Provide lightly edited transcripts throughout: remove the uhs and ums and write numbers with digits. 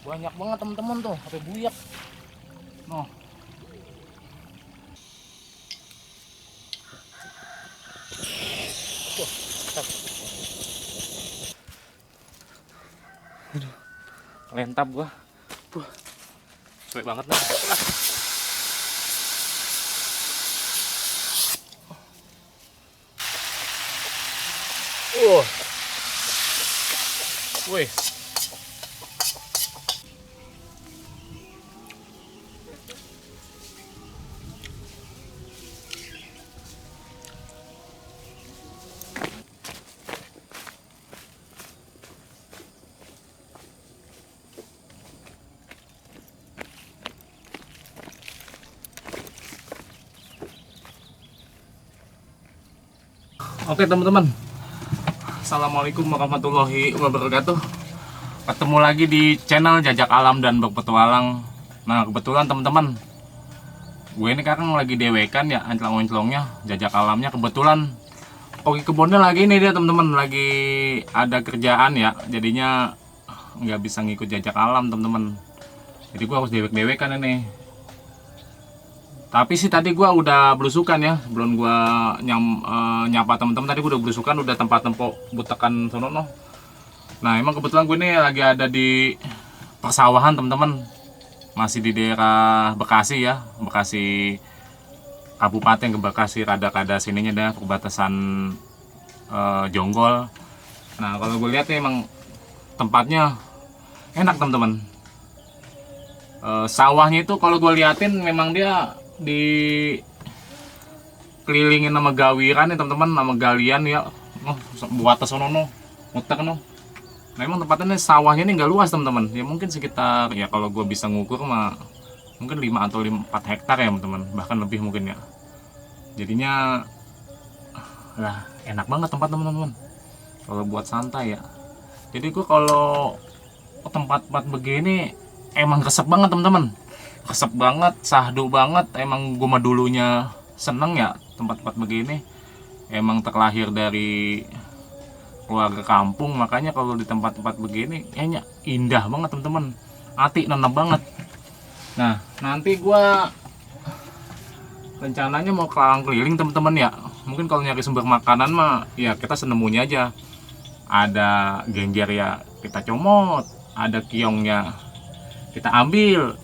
Banyak banget teman-teman tuh, sampai buyak. Noh. Aduh, lentap gua. Sulit banget nih. Wih. Oke teman-teman, assalamualaikum warahmatullahi wabarakatuh. Ketemu lagi di channel Jajak Alam dan Berpetualang. Nah kebetulan teman-teman, gue ini kan lagi dewekan ya, anclang-anclongnya, jajak alamnya. Kebetulan pergi kebunnya lagi nih dia teman-teman, lagi ada kerjaan ya, jadinya nggak bisa ngikut jajak alam teman-teman. Jadi gue harus dewek-dewekan ini. Tapi sih tadi gua udah belusukan ya, sebelum gua nyapa temen-temen tadi gua udah belusukan, udah tempat tempok butekan sono no. Nah emang kebetulan gue ini lagi ada di persawahan temen-temen, masih di daerah Bekasi ya, Bekasi Kabupaten ke Bekasi, rada-rada sininya dah perbatasan Jonggol. Nah kalau gue lihat nih emang tempatnya enak temen-temen. Sawahnya itu kalau gue liatin memang dia dikelilingin sama gawiran ya teman-teman, sama galian ya. Buat sono no, muter no. Nah emang tempatnya sawahnya ini nggak luas teman-teman, ya mungkin sekitar ya kalau gue bisa ngukur mah mungkin 5 atau 4 hektar ya teman-teman, bahkan lebih mungkin ya. Jadinya lah enak banget tempat teman-teman kalau buat santai ya. Jadi gue kalau tempat-tempat begini emang resep banget teman-teman, resep banget, sahdu banget. Emang gue mah dulunya seneng ya tempat-tempat begini, emang terlahir dari keluarga kampung, makanya kalau di tempat-tempat begini kayaknya indah banget teman-teman, hati nenep banget. Nah nanti gue rencananya mau keliling teman-teman ya, mungkin kalau nyari sumber makanan mah ya kita senemunya aja. Ada genjer ya kita comot, ada kiongnya kita ambil,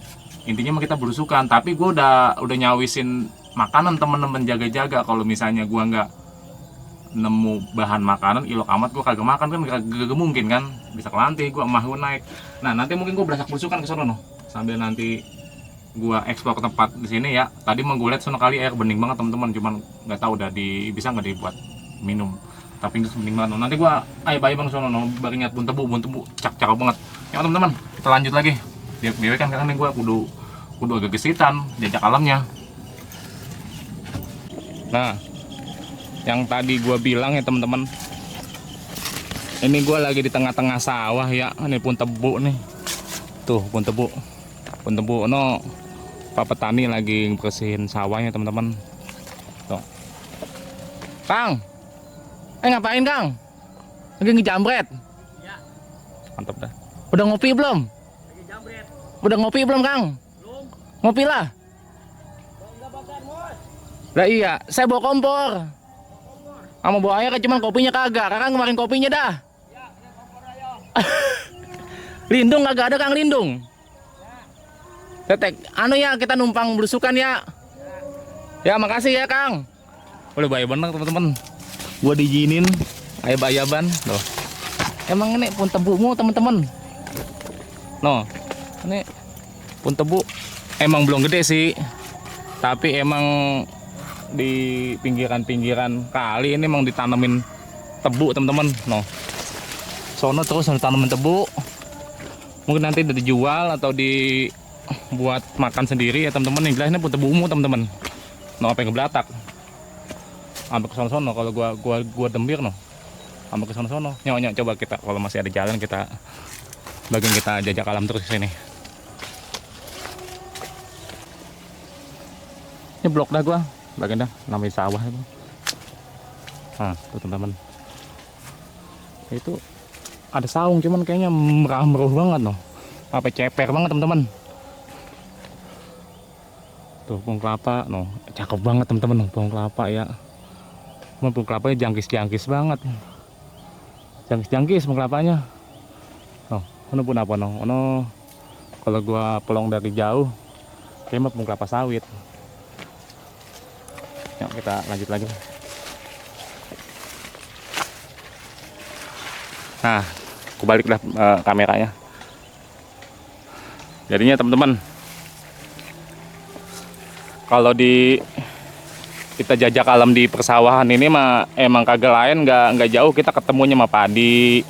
intinya mah kita belusukan. Tapi gue udah nyawisin makanan temen-temen, jaga-jaga kalau misalnya gue nggak nemu bahan makanan, ilok amat gue kagak makan kan, kagak mungkin kan, bisa kelanti gue emah gue naik. Nah nanti mungkin gue berasak belusukan ke sono no, sambil nanti gue eksplor ke tempat di sini ya. Tadi mau gue lihat sono kali air bening banget teman-teman, cuman nggak tahu udah bisa nggak dibuat minum, tapi itu bening banget no. Nanti gue ayo bang sono no, baru ingat bun tebu cakep banget ya teman-teman. Kita lanjut lagi dewe kan, karena gue kudu agak gesitan jajak alamnya. Nah yang tadi gue bilang ya teman-teman, ini gue lagi di tengah-tengah sawah ya. Ini pun tebu nih, tuh pun tebu no. Pak petani lagi bersihin sawahnya teman-teman. Tuh Kang, ngapain Kang? Lagi ngejambret ya. Mantap dah. Udah ngopi belum? Lagi jambret. Udah ngopi belum Kang? Belum. Ngopi lah. Enggak bakar Mos. Lah iya, saya bawa kompor. Sama bawa air cuman kopinya kagak. Kakang kemarin kopinya dah. Ya, kompor ayo. Lindung kagak ada Kang, lindung. Ya. Tetek, anu ya kita numpang belusukan ya. Ya, makasih ya Kang. Boleh bayar bener teman-teman. Gua diizinin ayab-ayaban loh. Emang ini pun tebumu teman-teman. No, ini pun tebu emang belum gede sih, tapi emang di pinggiran-pinggiran kali ini emang ditanemin tebu teman-teman. No, sono terus ditanemin tebu. Mungkin nanti udah dijual atau dibuat makan sendiri ya teman-teman. Ini pun tebumu teman-teman. No, apa yang ngebelatak? Sampai ke sono kalau gua dembir no. Sampai ke sono. Nyok coba kita kalau masih ada jalan kita bagian kita jajak alam terus sini. Ini blok dah gua, bagian dah namanya sawah itu. Nah, tuh teman-teman. Itu ada saung cuman kayaknya merah-merah banget loh. Apa ceper banget teman-teman. Tuh pohon kelapa, no, cakep banget teman-teman, pohon kelapa ya. Pohon kelapanya jangkis-jangkis banget, jangkis-jangkis pohon kelapanya. Oh, ono pun apa no, ono kalau gua pelong dari jauh, kayak pohon kelapa sawit. Yuk kita lanjut lagi. Nah, aku baliklah kameranya. Jadinya teman-teman, kalau di kita jajak alam di persawahan ini mah emang kagak lain, nggak jauh kita ketemunya sama padi,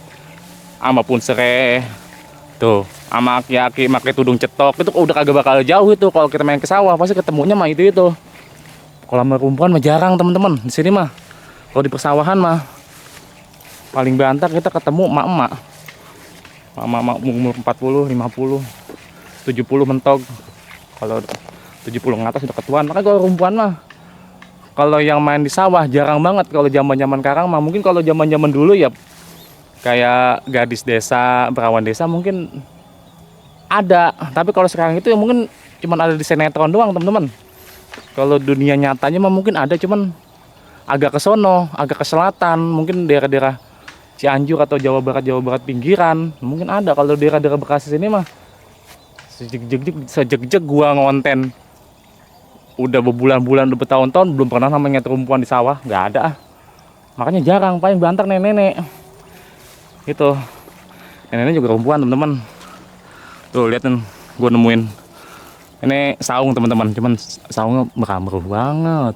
sama punsere, tuh, sama aki-aki pakai tudung cetok, itu udah kagak bakal jauh itu. Kalau kita main ke sawah pasti ketemunya mah itu. Kalau sama rumpuan mah jarang teman-teman. Di sini mah, kalau di persawahan mah paling banter kita ketemu emak-emak, emak-emak umur 40, 50, 70 mentok. Kalau 70 ke atas udah ketuaan. Makanya kalau rumpuan mah, kalau yang main di sawah jarang banget. Kalau zaman-zaman sekarang mah, mungkin kalau zaman-zaman dulu ya kayak gadis desa, perawan desa mungkin ada. Tapi kalau sekarang itu ya mungkin cuman ada di sinetron doang teman-teman. Kalau dunia nyatanya mah mungkin ada, cuman agak ke sono, agak ke selatan, mungkin daerah-daerah Cianjur atau Jawa Barat pinggiran mungkin ada. Kalau daerah-daerah Bekasi sini mah sejeg-jeg gua ngonten udah berbulan-bulan, udah bertahun-tahun belum pernah namanya terumpuan di sawah, nggak ada. Makanya jarang, paling banter nenek-nenek itu. Nenek-nenek juga rumpuan teman-teman. Tuh lihat nih, gua nemuin ini saung teman-teman, cuman saungnya merah-merah banget.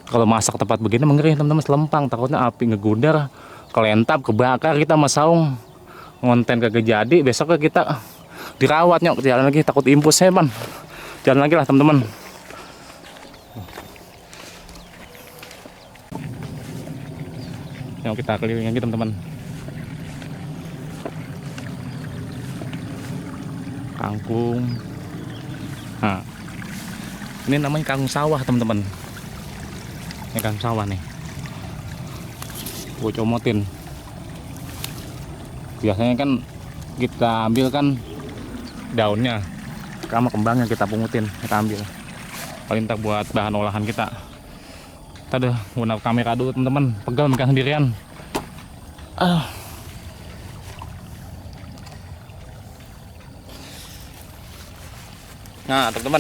Kalau masak tempat begini mengering teman-teman, selempang, takutnya api ngegudar, kelentap, kebakar kita sama saung. Ngonten kagak jadi, besoknya kita dirawat. Nyok, jalan lagi, takut impus ya man. Jalan lagi lah teman-teman. Yang kita keliling lagi teman-teman. Kangkung. Nah, ini namanya kangkung sawah teman-teman. Ini kangkung sawah nih. Gue comotin. Biasanya kan kita ambil kan daunnya, sama kembangnya kita pungutin, kita ambil. Paling tak buat bahan olahan kita. Tadi guna kamera dulu teman-teman, pegal megang sendirian. Nah teman-teman,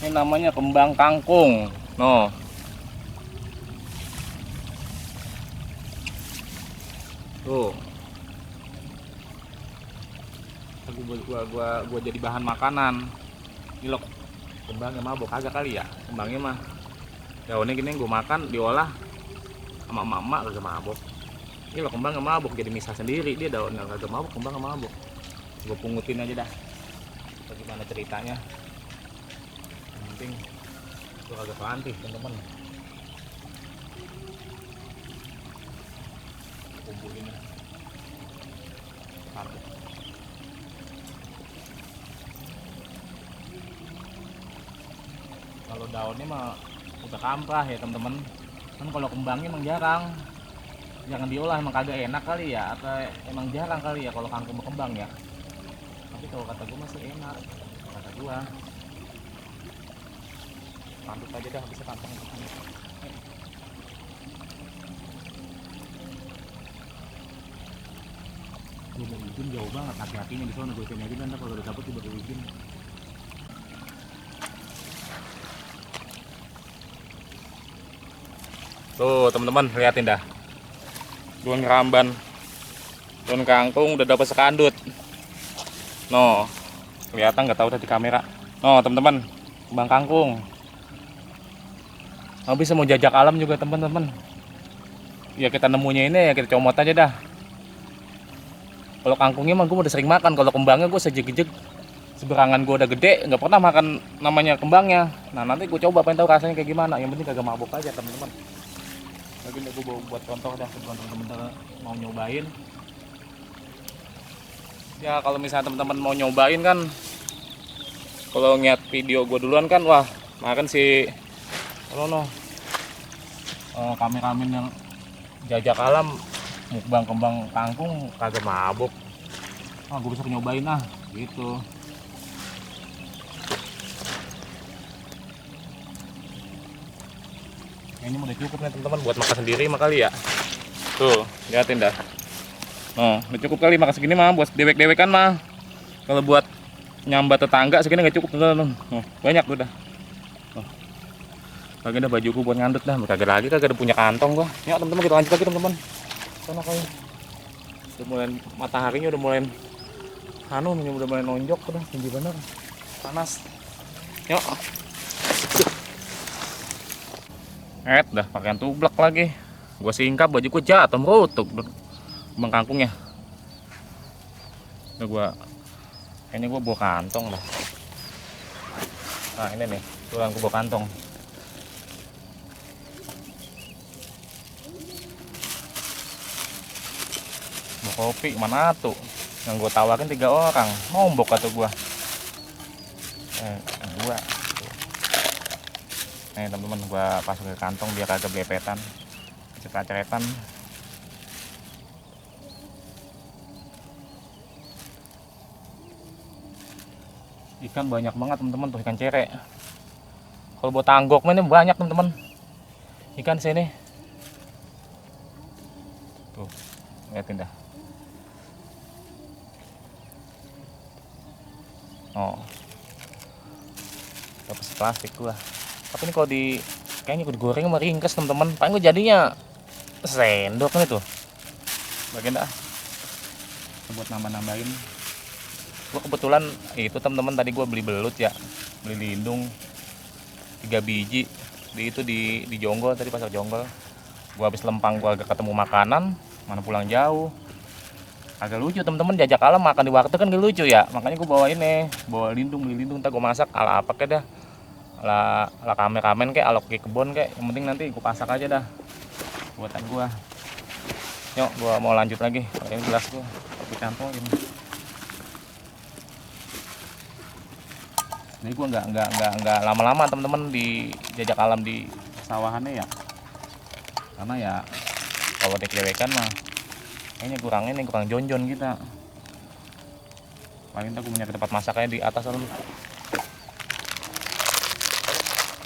ini namanya kembang kangkung. No, tuh, gua jadi bahan makanan. Ini loh, kembangnya mabok agak kali ya. Kembangnya mah daunnya gini gua makan, diolah sama emak-emak kagak mabok. Ini loh kembangnya mabok, jadi misah sendiri. Dia daunnya kagak mabok, kembangnya mabok. Gua pungutin aja dah. Bagaimana ceritanya? Yang penting gua kagak kelantih teman-teman. Kumpulin satu. Kalau daunnya mah udah kamprah ya teman-teman. Kan kalau kembangnya emang jarang. Jangan diolah, emang kagak enak kali ya, atau emang jarang kali ya kalau kangkung berkembang ya. Tapi kalau kata gue masih enak, kata gue. Tanduk aja dah, bisa kantong. Gue mau izin jauh banget, hati-hatinya di sana. Gue sini aja nanti kalau udah dapet gue baru izin. Tuh teman-teman, liatin dah. Daun keramban, daun kangkung udah dapat sekandut. No, kelihatan nggak tahu tadi kamera. No teman-teman, kembang kangkung. Mau bisa mau jajak alam juga teman-teman. Ya kita nemunya ini ya kita comot aja dah. Kalau kangkungnya mah gue udah sering makan. Kalau kembangnya gue sejeg-jeg. Seberangan gue udah gede, nggak pernah makan namanya kembangnya. Nah nanti gue coba pengen tahu rasanya kayak gimana. Yang penting kagak mabuk aja teman-teman. Lagi gue buat contoh dah, teman-teman mau nyobain. Ya kalau misalnya teman-teman mau nyobain kan, kalau ngeliat video gue duluan kan, wah makan si kameramen yang jajak alam mukbang kembang kangkung kagak mabuk. gue bisa nyobain ah, gitu. Ini udah cukup nih teman-teman buat makan sendiri mah kali ya. Tuh, liatin dah. Oh, udah cukup kali makan segini mah buat dewek-dewekan mah. Kalau buat nyambat tetangga segini nggak cukup teman-teman. Oh, banyak tuh dah. Oh. Kagak ada bajuku buat ngandut dah. Kagak ada punya kantong gua. Ya teman-teman kita lanjut lagi teman-teman. Sana kayak udah mulai mataharinya udah mulai udah mulai nonjok udah tinggi bener. Panas. Yuk. Dah pakaian tublek lagi. Gua singkap bajuku jatuh merutuk bang kangkungnya. Udah kayaknya gua bawa kantong dah. Nah ini nih, tuh yang gua bawa kantong. Bawa kopi mana tuh? Yang gua tawarin 3 orang, nombok atau gua. Gua. Nih teman-teman gua pasang ke kantong biar agak belepetan, ceret-ceretan. Ikan banyak banget teman-teman tuh, ikan cere. Kalau buat tanggok ini banyak teman-teman. Ikan sini. Tuh, lihatin dah. Oh. Dapat plastik gua. Tapi ini kalau kayaknya kalau digoreng sama ringkes teman-teman. Paling gua jadinya sendok nih tuh. Bagian dah. Buat nambah-nambahin. Gua kebetulan itu teman-teman tadi gua beli belut ya, beli lindung 3 biji di Jonggol tadi, pasar Jonggol. Gua habis lempang gua agak ketemu makanan, mana pulang jauh. Agak lucu teman-teman, jajak alam makan di warteg kan gak lucu ya. Makanya gua bawa beli lindung, ntar gua masak ala apa kayak dah. Ala kamen kayak ala kayak kebon kayak. Yang penting nanti gua pasak aja dah buatan gua. Yuk, gua mau lanjut lagi. Ini gelas gua, kopi kantong ini. Jadi gua nggak lama-lama teman-teman di jajak alam di sawahannya ya, karena ya kalau dikewekan mah kayaknya kurang jonjon kita. Paling aku punya ke tempat masaknya di atas dulu.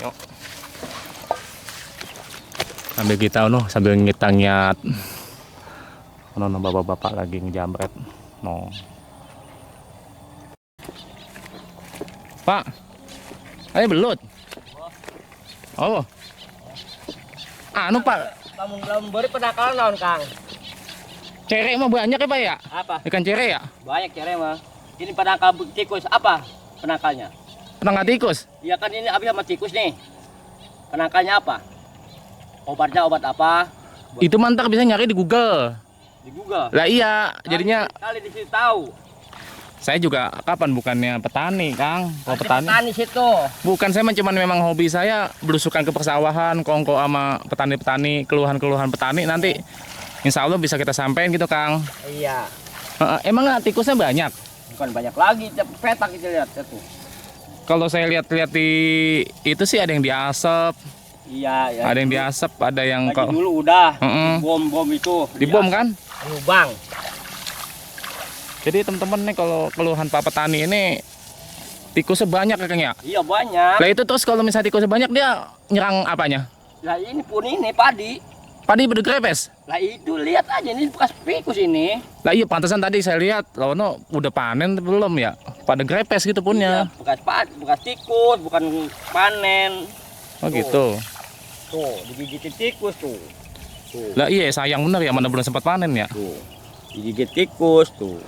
Yuk, sambil kita sambil ngitang-nyat bapak-bapak lagi ngejamret Pak, ayo belut. Oh. Pak. Lamun beri penakalan naon, Kang? Cere mah banyak ya, Pak ya? Apa? Ikan cere ya? Banyak cere mah. Ini penangkal tikus apa? Penangkalnya? Penangkal tikus? Iya kan ini habis sama tikus nih. Penangkalnya apa? Obatnya obat apa? Itu mantap bisa nyari di Google. Di Google. Lah iya, jadinya kali di situ tahu. Saya juga kapan bukannya petani, Kang. Kalau petani situ. Bukan, saya cuman memang hobi saya belusukan ke persawahan, kongko sama petani-petani, keluhan-keluhan petani nanti insya Allah bisa kita sampein gitu, Kang. Iya. Emang tikusnya banyak? Bukan banyak lagi, petak kita lihat itu. Kalau saya lihat-lihat di itu sih ada yang diasap. Iya, ya. Ada yang diasap, ada yang dulu udah. Bom itu. Dibom kan? Lubang. Jadi teman-teman nih kalau keluhan Pak petani ini tikusnya banyak ya, Kang ya? Iya banyak. Lah itu terus kalau misalnya tikusnya banyak dia nyerang apanya? Lah ini padi. Padi bergrepes? Lah itu lihat aja ini bekas tikus ini. Lah iya pantesan tadi saya lihat Lono udah panen belum ya? Pada grepes gitu punya. Iya, bekas tikus, bukan panen. Oh gitu. Tuh, digigitin tikus tuh. Lah iya sayang bener ya, mana belum sempat panen ya? Tuh. Digigit tikus tuh.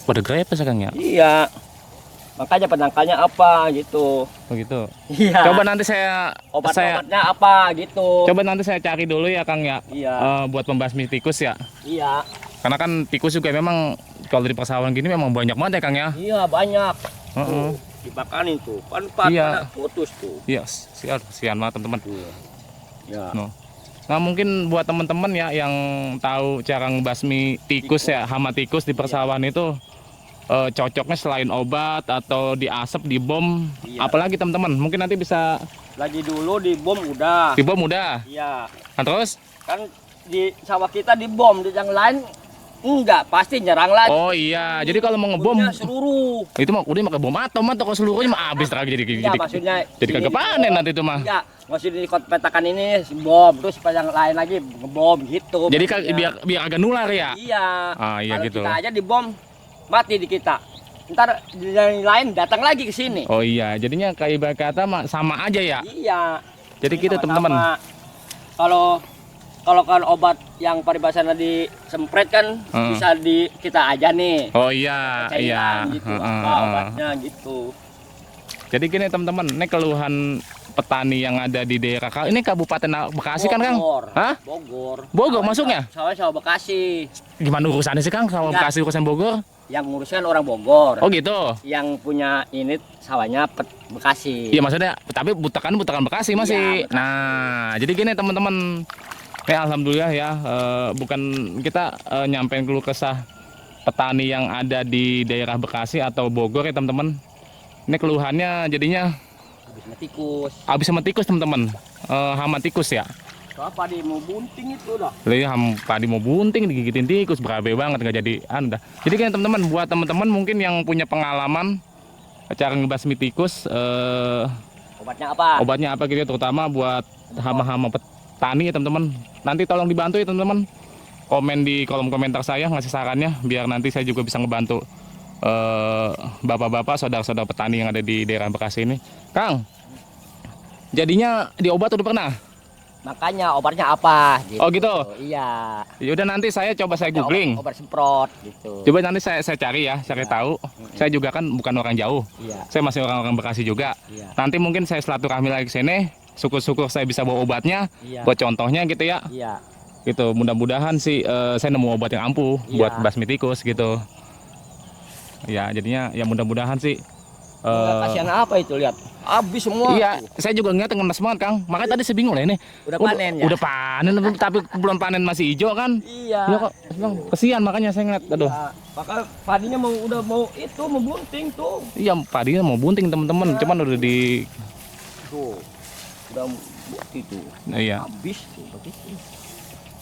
Pada grepes ya, Kang ya? Iya. Makanya penangkalnya apa gitu. Oh gitu. Iya. Coba nanti obatnya apa gitu. Coba nanti saya cari dulu ya, Kang ya. Iya. Buat pembasmi tikus ya. Iya. Karena kan tikus juga memang kalau di persawahan gini memang banyak banget ya, Kang ya. Iya, banyak. Tuh, dibakarin tuh. Pada putus tuh. Iya, sian banget teman-teman. Ya. Nah mungkin buat teman-teman ya yang tahu cara ngebasmi tikus ya, hama tikus di persawahan itu cocoknya selain obat atau diasap, dibom, apalagi teman-teman mungkin nanti bisa. Lagi dulu dibom udah. Dibom udah. Iya. Nah, terus? Kan di sawah kita dibom, di yang lain Enggak, pasti nyerang lagi. Oh iya, jadi kalau mau ngebom Udah seluruh. itu mah udah pakai bom atom atau kalau seluruhnya mah habis lagi Iya, maksudnya jadi kagak panen nanti itu mah. Enggak, maksudnya di petakan ini bom, terus yang lain lagi ngebom gitu. Jadi maksudnya. biar agak nular ya. Iya. Ah iya Kalau gitu. kita aja dibom mati di kita. Ntar yang lain datang lagi ke sini. Oh iya, jadinya kayak ibarat kata mah sama aja ya. Iya. Jadi Ini gitu sama-sama. teman-teman. Kalau kan obat yang paribasana disempret kan bisa di kita aja nih. Oh iya, iya. Cairan gitu apa obatnya gitu. Jadi gini teman-teman, ini keluhan petani yang ada di daerah ini Kabupaten Bekasi kan Kang? Bogor. Hah? Bogor. Bogor masuknya? Sawah Bekasi. Gimana urusannya sih Kang sama Enggak. Bekasi urusan Bogor? Yang nguruskan orang Bogor. Oh gitu. Yang punya ini sawahnya Bekasi. Iya maksudnya, tapi butakan Bekasi masih. Iya, Bekasi. Nah, jadi gini teman-teman. Ya alhamdulillah ya, bukan kita nyampein keluh kesah petani yang ada di daerah Bekasi atau Bogor ya teman-teman. Ini keluhannya jadinya Habis sama tikus. habis sama tikus teman-teman. Hama tikus ya. Soalnya padi mau bunting itu dah. Lalu padi mau bunting digigitin tikus berabe banget nggak jadi dah. Jadi kan teman-teman, buat teman-teman mungkin yang punya pengalaman cara ngebasmi tikus, Obatnya apa? obatnya apa gitu, terutama buat hama-hama petani ya teman-teman. Nanti tolong dibantu ya teman-teman. Komen di kolom komentar saya ngasih sarannya biar nanti saya juga bisa ngebantu bapak-bapak, saudara-saudara petani yang ada di daerah Bekasi ini. Kang, jadinya diobat udah pernah? Makanya obatnya apa? Gitu. Oh gitu. Iya. Yaudah nanti saya coba saya googling. Obat semprot gitu. Coba nanti saya cari ya, cari Iya. tahu. Saya juga kan bukan orang jauh. Iya. Saya masih orang-orang Bekasi juga. Iya. Nanti mungkin saya silaturahmi lagi ke sini. Syukur-syukur saya bisa bawa obatnya. Iya. Buat contohnya gitu ya. Iya. Gitu. Mudah-mudahan sih saya nemu obat yang ampuh Iya. buat basmi tikus gitu. Ya, jadinya ya mudah-mudahan sih. Kasihan apa itu lihat? Habis semua. Iya, tuh. saya juga ngeliat ngenes banget Kang. Makanya tadi saya bingung lah ini. Udah panen ya? Udah panen, tapi belum panen masih hijau kan? Iya. Ya kok, Bang, kesian makanya saya ngeliat. Aduh. Iya. Maka padinya udah mau itu mau bunting tuh. Iya, padinya mau bunting teman-teman. Cuman udah di Tuh. Udah bunting tuh. iya. Habis tuh begitu.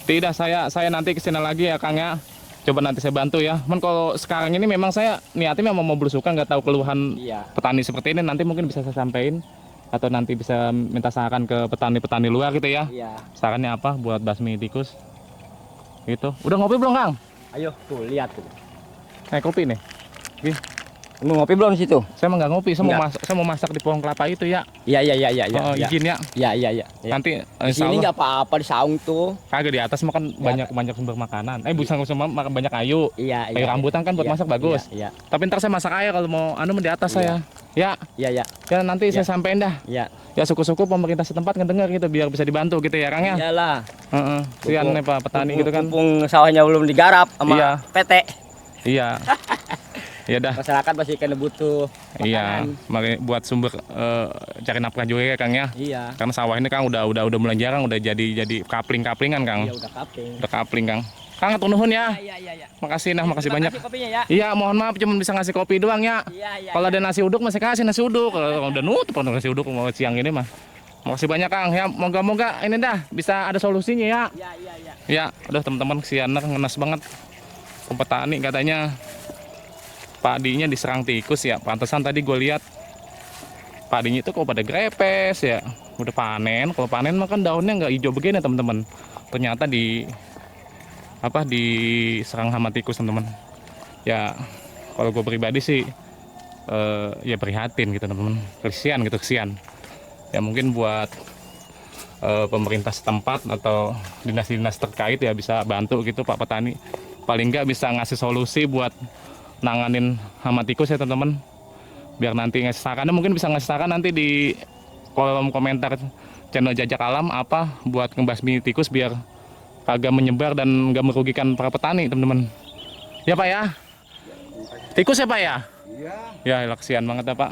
Tidak, saya nanti kesini lagi ya Kang ya. Coba nanti saya bantu ya. Cuman kalau sekarang ini memang saya niatnya memang mau belusukan, nggak tahu keluhan Iya. petani seperti ini. Nanti mungkin bisa saya sampaikan atau nanti bisa minta saran ke petani-petani luar gitu ya. Iya. Sarannya apa buat basmi tikus? Gitu. Udah ngopi belum Kang? Ayo tuh lihat tuh. Kopi nih. Gih, Lu ngopi belum di situ? saya mah nggak ngopi. Enggak. Saya mau masak di pohon kelapa itu ya. Iya. Oh, izin ya. Iya. Nanti Di insya sini Allah nggak apa-apa di saung tuh. kagak di atas mah kan banyak sumber makanan. Bukan sumber makan banyak kayu. Iya. Kayu rambutan kan buat Iya, masak bagus. Iya. Tapi ntar saya masak air kalau mau di atas Iya. saya. Ya, Iya. ya nanti saya sampein dah. Iya. Ya syukur-syukur pemerintah setempat ngedengar gitu biar bisa dibantu gitu ya Kang ya. Iyalah. Heeh. Sian nih Pak petani gitu kan. Mumpung sawahnya belum digarap sama Iya. PT. Iya. Ya dah. Masyarakat masih kena butuh Iya, makanan. makanya buat sumber cari nafkah juga ya Kang ya. Iya. Karena sawah ini Kang udah mulai jarang, udah jadi kapling-kaplingan Kang. Iya udah kaping. Udah kapling Kang. Kang atur nuhun ya. Iya. Makasih makasih Terima banyak. kasih kopinya ya. Iya, mohon maaf cuma bisa ngasih kopi doang ya. Iya. Kalau ada nasi uduk masih kasih nasi uduk. Kalau udah nutup kalau nasi uduk mau siang ini mah. Makasih banyak Kang. Ya, moga-moga ini dah bisa ada solusinya ya. Iya. Ya, udah teman-teman kesian ngenes banget. Petani katanya padinya diserang tikus ya. Pantesan tadi gue lihat padinya itu kok pada grepes ya. Udah panen, kalau panen mah kan daunnya nggak hijau begini teman-teman. Ternyata diserang hama tikus teman-teman. Ya kalau gue pribadi sih ya prihatin gitu teman-teman. Kesian. Ya mungkin buat pemerintah setempat atau dinas-dinas terkait ya bisa bantu gitu Pak petani. Paling nggak bisa ngasih solusi buat nanganin hama tikus ya teman-teman. Biar nanti ngasih sarannya mungkin bisa ngasih saran nanti di kolom komentar channel Jajak Alam apa buat ngebasmi tikus biar kagak menyebar dan nggak merugikan para petani teman-teman. Ya Pak ya. Tikus ya Pak ya. Iya. Ya kasihan banget ya Pak.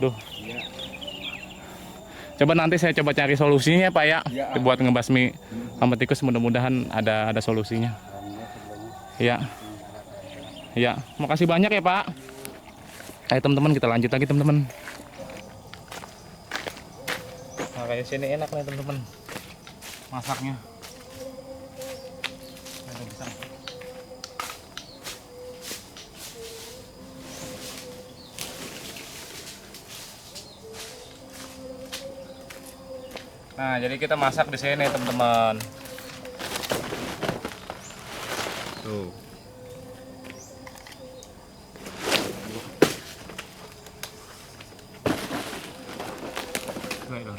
Duh. Iya. Coba nanti saya coba cari solusinya Pak ya. Ya. Buat ngebasmi hama tikus mudah-mudahan ada solusinya. Ya. Ya, makasih banyak ya Pak. Ayo teman-teman kita lanjut lagi teman-teman. Nah, kayak sini enak nih teman-teman masaknya. Bisa. Nah, jadi kita masak di sini, teman-teman. Tuh.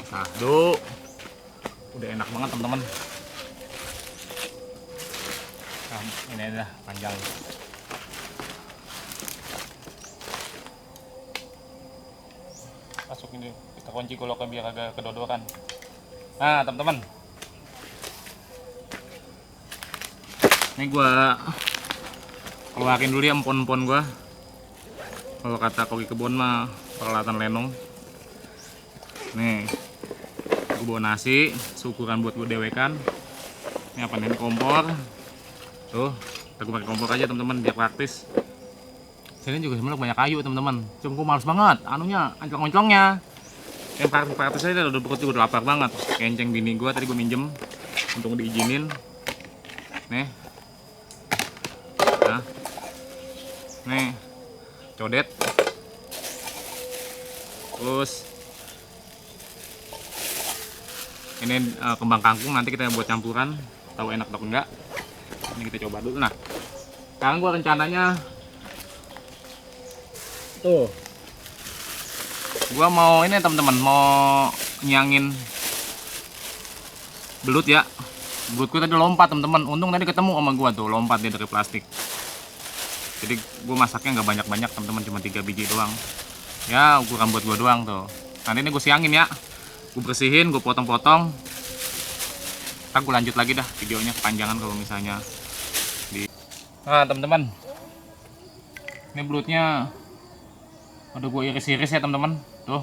Sadu. Udah enak banget, teman-teman. Nah, ini dah panjang. Masuk ini, kita kunci kuloknya biar agak kedodoran. Nah, teman-teman, ini gua keluarin dulu ya empon-empon gua. Kalau kata koki kebun mah peralatan lenong. Nih, gua bawa nasi, syukuran buat gua dewekan. Ini apa nih, kompor. Tuh, kita pakai kompor aja teman-teman biar praktis. Sini juga sebenarnya banyak kayu teman-teman. Cuma gua males banget, anunya, ancang-ancangnya. Yang praktis aja udah perut udah lapar banget. Kenceng bini gua tadi gua minjem untuk diizinin. Nih. Nah. Nih. Codet. Terus ini kembang kangkung nanti kita buat campuran, tahu enak atau enggak. Ini kita coba dulu. Nah, sekarang gua rencananya tuh gua mau ini teman-teman, mau nyangin belut ya. Belutku tadi lompat teman-teman, untung tadi ketemu sama gua tuh, lompat dia dari plastik. Jadi gua masaknya nggak banyak-banyak teman-teman, cuma 3 biji doang ya, ukuran buat gua doang tuh. Nanti ini gua siangin ya, gua bersihin, gua potong-potong. Ntar gua lanjut lagi dah videonya, kepanjangan kalau misalnya nah teman-teman, ini belutnya udah gue iris-iris ya teman-teman tuh.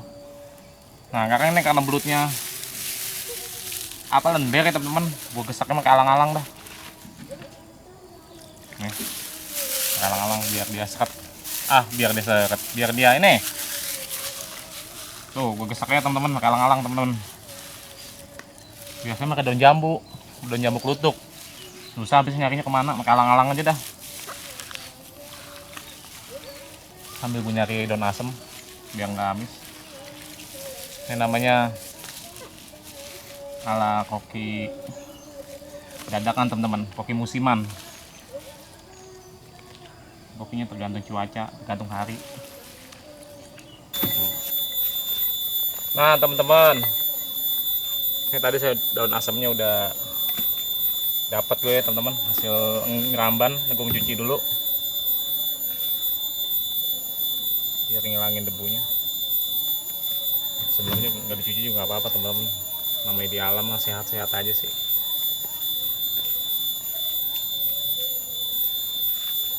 Nah karena belutnya apa lender ya teman-teman, gue gesaknya pakai alang-alang dah. Nih, alang-alang biar dia seret. Biar dia ini. Tuh gue gesaknya teman-teman pakai alang-alang teman-teman. Biasanya pakai daun jambu kelutuk. Susah habis nyarinya kemana, pakai alang-alang aja dah. Sambil gue nyari daun asem biar nggak amis. Ini namanya ala koki dadakan teman-teman, koki musiman. Kopinya tergantung cuaca, tergantung hari. Nah teman-teman, ini tadi saya daun asemnya udah dapat gue ya teman-teman, hasil ngeramban. Gue mencuci dulu biar ngilangin debunya. Sebelumnya nggak dicuci juga nggak apa-apa teman-teman, namanya di alam lah, sehat-sehat aja sih.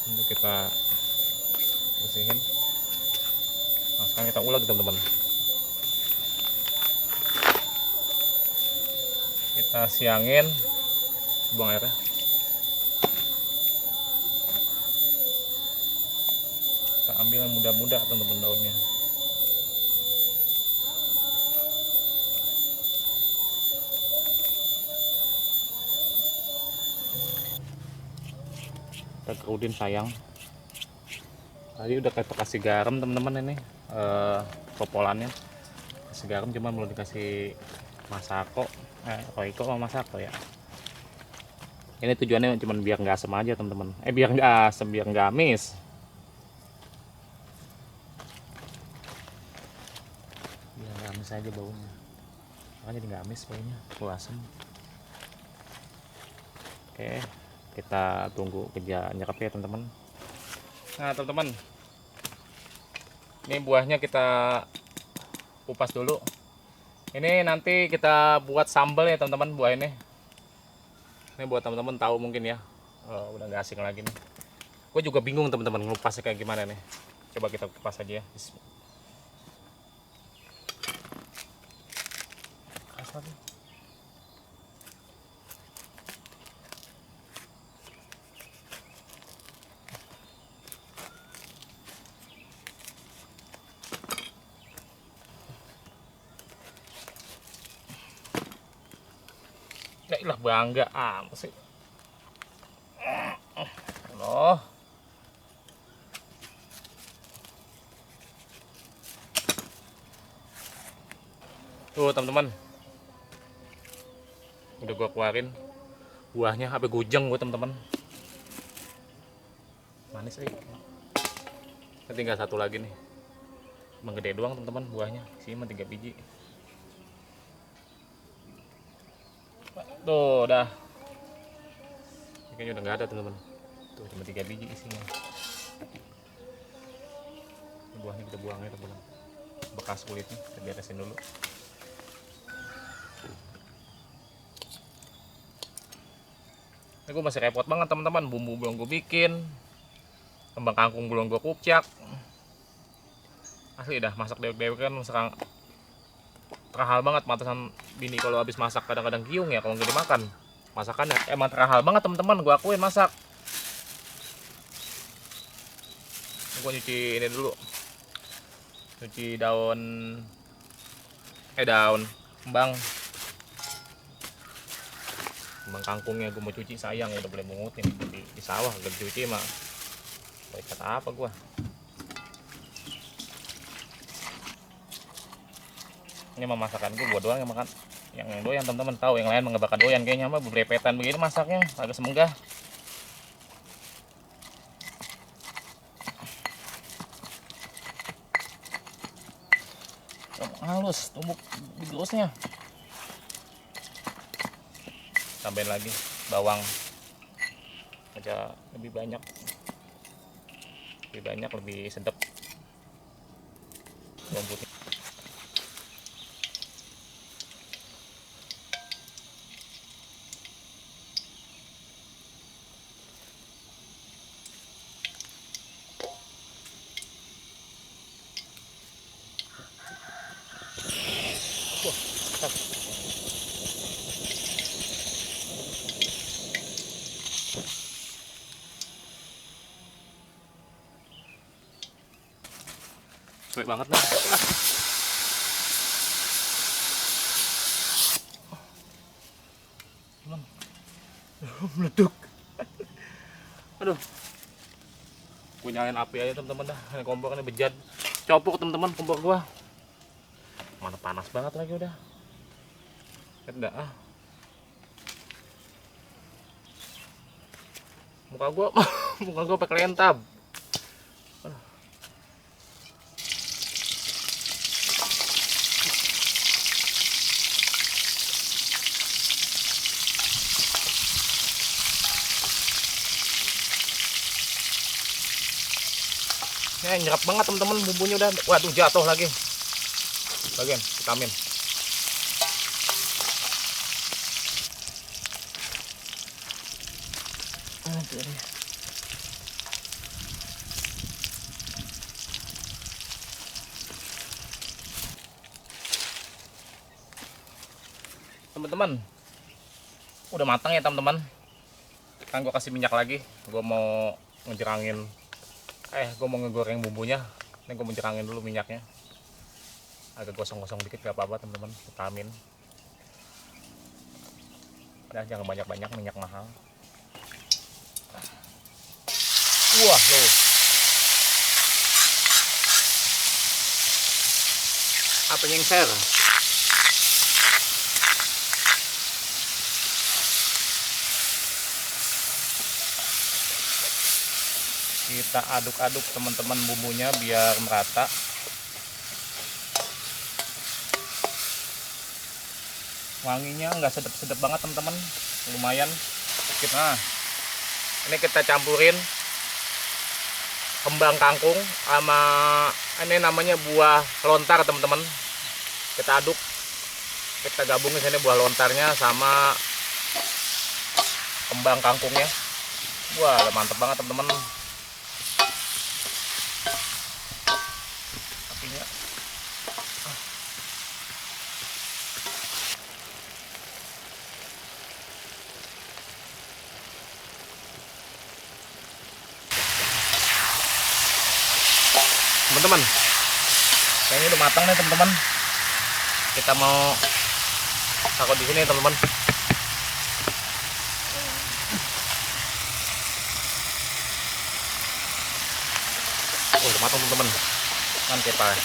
Untuk kita bersihin. Nah sekarang kita ulang teman-teman, kita siangin, buang airnya. Kita ambil yang muda-muda teman-teman daunnya. Kita kerudin sayang. Tadi udah kita kasih garam teman-teman, ini popolannya kasih garam, cuman belum dikasih masako, roiko sama masako ya. Ini tujuannya cuman biar nggak asem aja teman-teman, biar nggak asem, biar nggak amis. Biar nggak amis aja baunya, makanya jadi nggak amis baunya, bau asem. Oke, kita tunggu kerja nyerap ya teman-teman. Nah teman-teman, ini buahnya kita kupas dulu. Ini nanti kita buat sambal ya teman-teman, buah ini. Ini buat teman-teman tahu mungkin ya. Udah nggak asing lagi nih. Gue juga bingung teman-teman ngupasnya kayak gimana nih. Coba kita kupas aja ya. Ya ilah bangga sih. Loh. Tuh teman-teman. Udah gua keluarin buahnya, apa gujeng gua teman-teman. Manis sih. Tinggal satu lagi nih. Emang gede doang teman-teman buahnya. Sini mah 3 biji. Tuh udah. Kayaknya udah nggak ada teman-teman. Tuh cuma 3 biji isinya. Buahnya kita buang ya teman-teman. Bekas kulitnya kita beresin dulu. Ini gue masih repot banget teman-teman. Bumbu belum gue bikin. Kembang kangkung belum gue kucak. Asli dah masak dewek-dewek kan sekarang terahal banget. Mantasan bini kalau habis masak kadang-kadang giung ya kalau nggak dimakan masakannya. Emang terahal banget teman-teman, gue akuin masak. Gue nyuci ini dulu, nyuci daun kembang kangkungnya. Gue mau cuci, sayang udah boleh mungutin di sawah gak dicuci mah baik kata apa gua. Ini mah masakan gua doang yang makan, yang doyan teman-teman. Tahu yang lain nggak bakal doyan kayaknya mah, berepetan begini masaknya agak semenggah. Halus tumbuk bilusnya. Tambahin lagi bawang aja lebih banyak, lebih sedap bawang putih. Sulit banget nih. Meleduk. Aduh. Gue nyalain api aja teman-teman dah. Ini kompor ini bejat. Copok teman-teman kompor gua. Mana panas banget lagi udah. Udah ah. Muka gua pakai lentab. Ya, nyerap banget teman-teman bumbunya udah. Waduh, jatuh lagi. Bagian vitamin. Teman-teman, udah matang ya teman-teman. Kan gue kasih minyak lagi. Gue mau ngejrangin. Gue mau ngegoreng bumbunya. Ini gue menjerangin dulu minyaknya. Agak gosong-gosong dikit gak apa-apa teman-teman. Vitamin. Udah jangan banyak-banyak, minyak mahal. Wah loh. Apa nyengser? Kita aduk-aduk teman-teman bumbunya biar merata. Wanginya nggak sedap-sedap banget teman-teman, lumayan. Nah, ini kita campurin kembang kangkung sama ini namanya buah lontar teman-teman. Kita aduk, kita gabungin sini buah lontarnya sama kembang kangkungnya. Wah, mantep banget teman-teman. Teman-teman, kayaknya udah matang nih teman-teman. Kita mau taruh di sini teman-teman. Udah matang teman-teman. Mantap pak.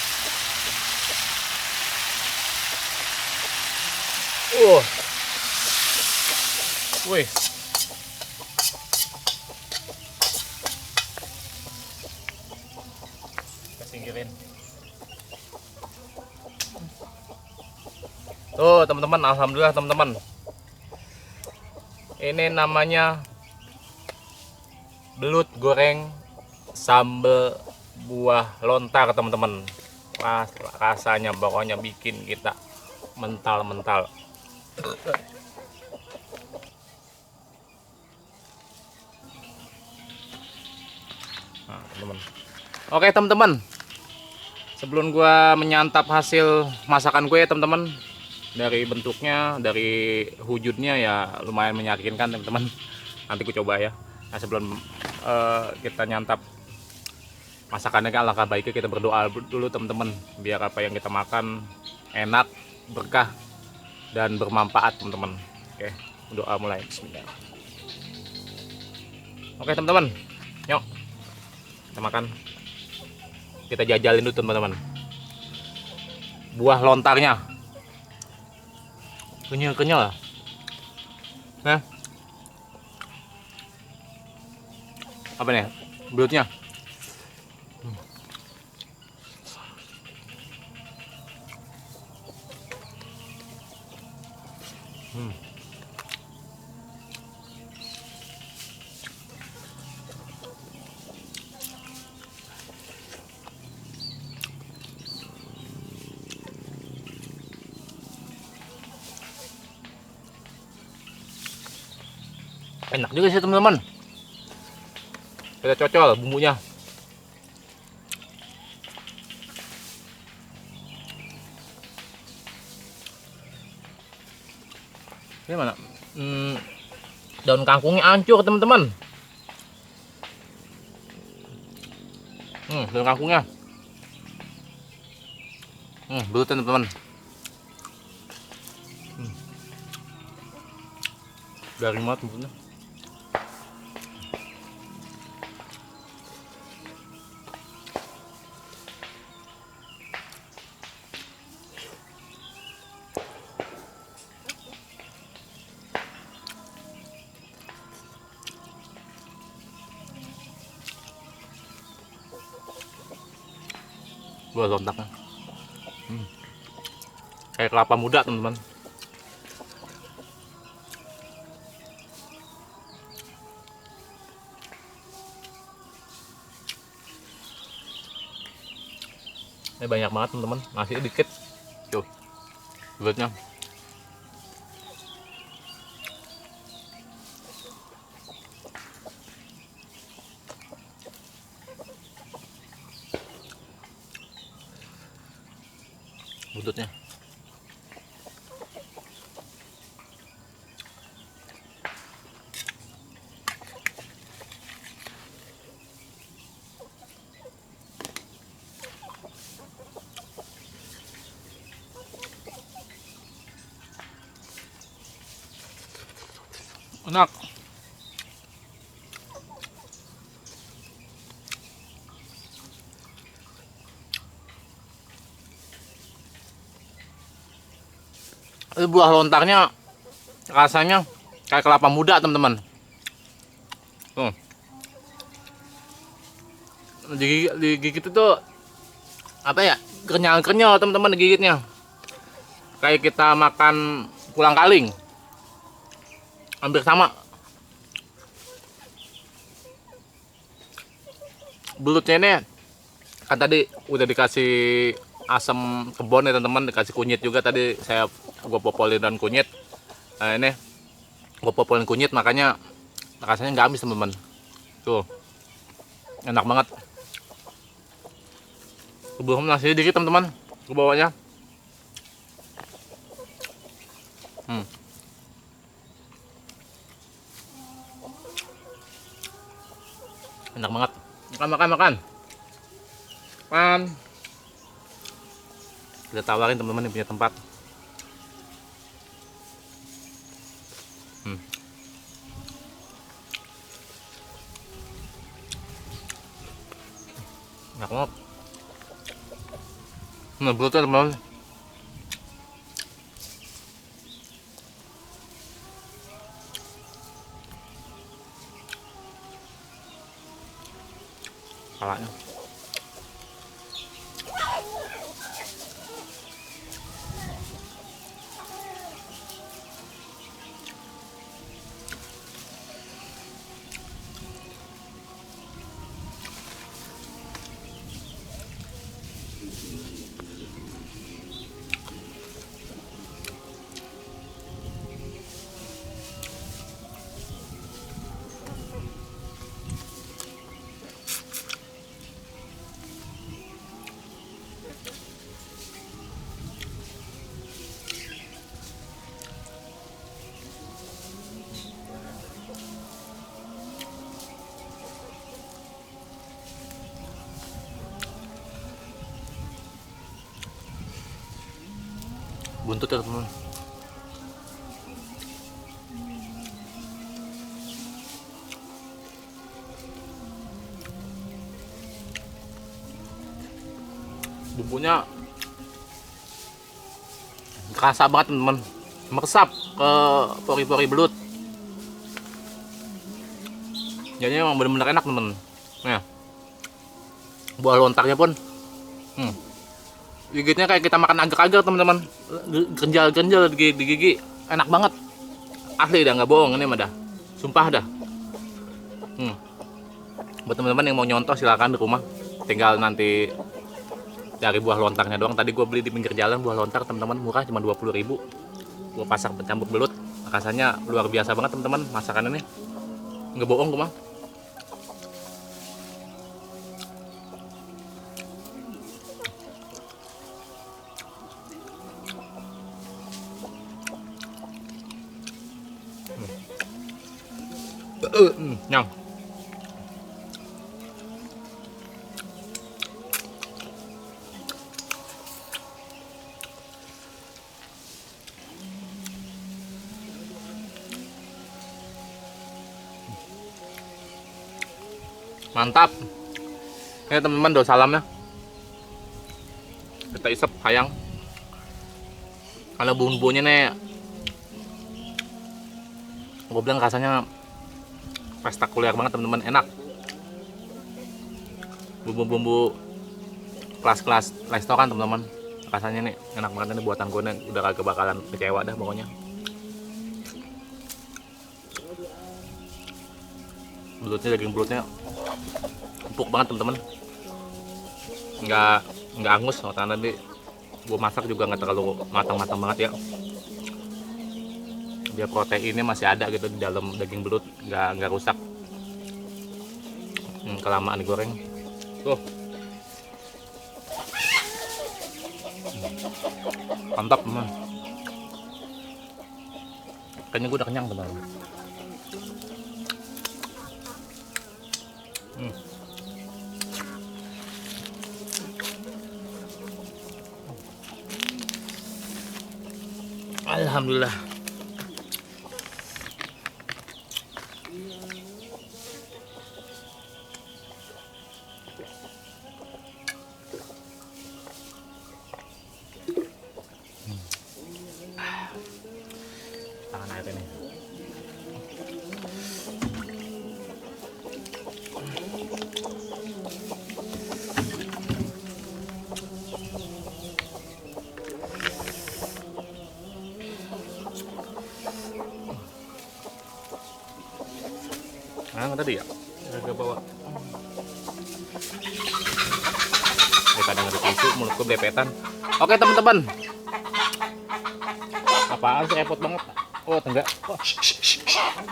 Wih. Kita singkirin. Tuh teman-teman, alhamdulillah teman-teman. Ini namanya belut goreng sambal buah lontar teman-teman. Wah, rasanya pokoknya bikin kita mental-mental. Nah, teman-teman. Oke teman-teman, sebelum gua menyantap hasil masakan gue ya teman-teman, dari bentuknya, dari wujudnya ya lumayan meyakinkan teman-teman. Nanti gue coba ya. Nah, sebelum kita nyantap masakannya, kan alangkah baiknya kita berdoa dulu teman-teman, biar apa yang kita makan enak, berkah, dan bermanfaat teman-teman. Oke, doa mulai. Bismillah. Oke teman-teman, yuk kita makan. Kita jajalin dulu teman-teman buah lontarnya. Kenyal-kenyal. Nah, apa nih belutnya? Enak juga sih teman-teman. Kita cocol bumbunya. Ini mana? Daun kangkungnya hancur teman-teman. Daun kangkungnya. Belutnya teman-teman. Garing banget bumbunya. Buah lontarnya. Kayak kelapa muda teman-teman. Ini banyak banget teman-teman, nasi dikit. Tuh, belutnya. Buntutnya. Enak. Ini buah lontarnya rasanya kayak kelapa muda teman-teman. Tuh. Digigit itu apa ya? Kenyal-kenyal teman-teman digigitnya. Kayak kita makan pulang kaling. Hampir sama. Belutnya ini kan tadi udah dikasih asam kebon ya teman-teman, dikasih kunyit juga tadi gua popolin dan kunyit. Nah ini gua popolin kunyit makanya rasanya nggak amis teman-teman. Tuh, enak banget. Belum nasi dikit teman-teman, ke bawahnya. Enak banget. Makan. Kita tawarin teman-teman yang punya tempat. Enak banget. Belutnya teman-teman. palanya. Buntut ya teman. Bumbunya kerasa banget teman, meresap ke pori-pori belut. Jadi emang bener-bener enak teman. Nah, buah lontarnya pun, gigitnya kayak kita makan agar-agar teman-teman, genjal-genjal di gigi, enak banget. Asli dah, nggak bohong ini mah dah, sumpah dah. Buat teman-teman yang mau nyontoh silakan di rumah, tinggal nanti dari buah lontarnya doang. Tadi gue beli di pinggir jalan buah lontar teman-teman, murah cuma 20.000. Gue pasak pencampur belut, rasanya luar biasa banget teman-teman masakan ini, nggak bohong gue mah. Nyang. Mantap. Ini teman-teman do salamnya. Kita isep hayang. Kalau bumbunya nih, gue bilang rasanya spektakuler banget teman-teman, enak. Bumbu-bumbu kelas-kelas restoran teman-teman, rasanya nih enak banget. Ini buatan gue nih, udah kagak bakalan kecewa dah pokoknya. Belutnya, daging belutnya empuk banget teman-teman, nggak angus. Karena nanti gue masak juga nggak terlalu matang-matang banget ya, biar proteinnya masih ada gitu di dalam daging belut, nggak rusak kelamaan digoreng. Tuh, mantap teman. Kayaknya gue udah kenyang teman. Alhamdulillah. Tangan air ini. Nah, tadi ya, agak bawa. Kadang ada tisu, mulutku belepetan. Oke teman-teman. Apaan sih, repot banget. Oh, enggak. Oh.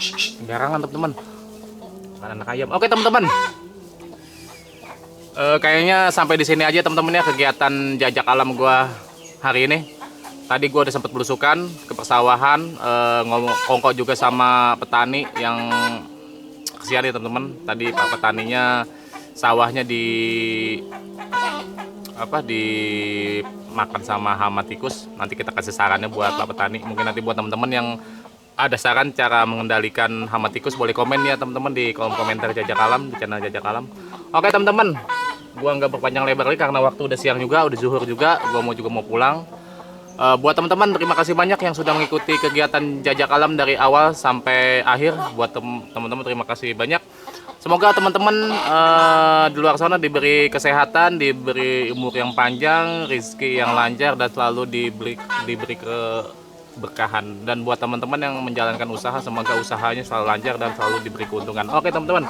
Sembarangan teman-teman. Bukan anak ayam. Oke teman-teman. Kayaknya sampai di sini aja teman-teman ya kegiatan jajak alam gua hari ini. Tadi gua udah sempat belusukan ke persawahan, ngongkok juga sama petani yang kesian ya teman-teman. Tadi Pak petaninya sawahnya dimakan sama hama tikus. Nanti kita kasih sarannya buat Pak petani. Mungkin nanti buat teman-teman yang ada saran cara mengendalikan hama tikus, boleh komen ya teman-teman di kolom komentar Jajak Alam, di channel Jajak Alam. Oke teman-teman, gua nggak berpanjang lebar lagi karena waktu udah siang juga, udah zuhur juga. Gua mau pulang. Buat teman-teman, terima kasih banyak yang sudah mengikuti kegiatan Jajak Alam dari awal sampai akhir. Buat teman-teman terima kasih banyak. Semoga teman-teman di luar sana diberi kesehatan, diberi umur yang panjang, rezeki yang lancar, dan selalu diberi keberkahan. Dan buat teman-teman yang menjalankan usaha, semoga usahanya selalu lancar dan selalu diberi keuntungan. Oke teman-teman,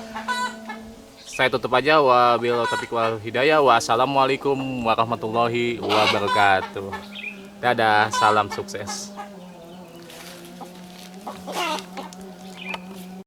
saya tutup aja. Wabillahi taufiq wal hidayah. Wassalamualaikum warahmatullahi wabarakatuh. Dadah, salam sukses.